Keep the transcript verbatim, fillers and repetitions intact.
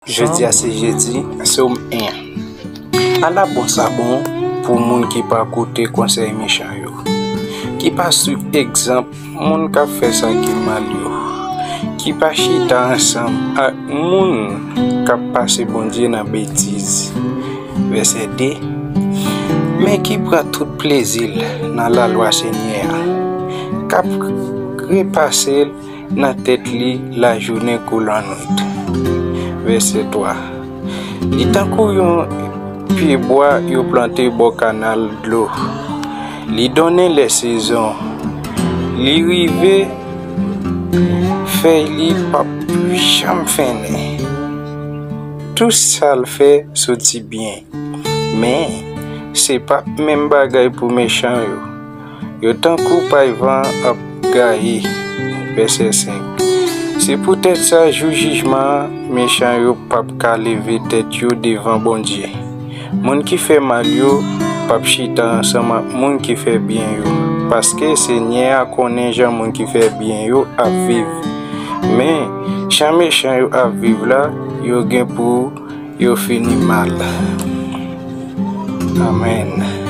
Jodi a se jedi, sòm en. Ala bon sa bon pou moun ki pa koute konsèy mechan yo, ki pa swiv egzanp moun k ap fè sa ki mal yo, ki pa chita ansanm ak moun k ap pase Bondye nan betiz. Vèsè de. Men ki pran tout plezi l nan lalwa Senyè a, k ap repase l nan tèt li lajounen kou lannwit. Vèsè twa. Li tankou yon pyebwa yo plante bò kanal dlo. Li donnen lè sezon li rive, fèy li p ap janm fennen. Tout sa l fè soti byen. Men, se p ap menm bagay pou mechan yo. Yo tankou pay van ap gaye. Vèsè senk. Se poutèt sa, jou jijman an, mechan yo p ap ka leve tèt yo devan Bondye. Moun ki fè mal yo p ap chita ansanm ak moun ki fè byen yo, paske Senyè a konnen jan moun ki fè byen yo ap viv. Men, jan mechan yo ap viv la, yo gen pou yo fini mal. Amèn.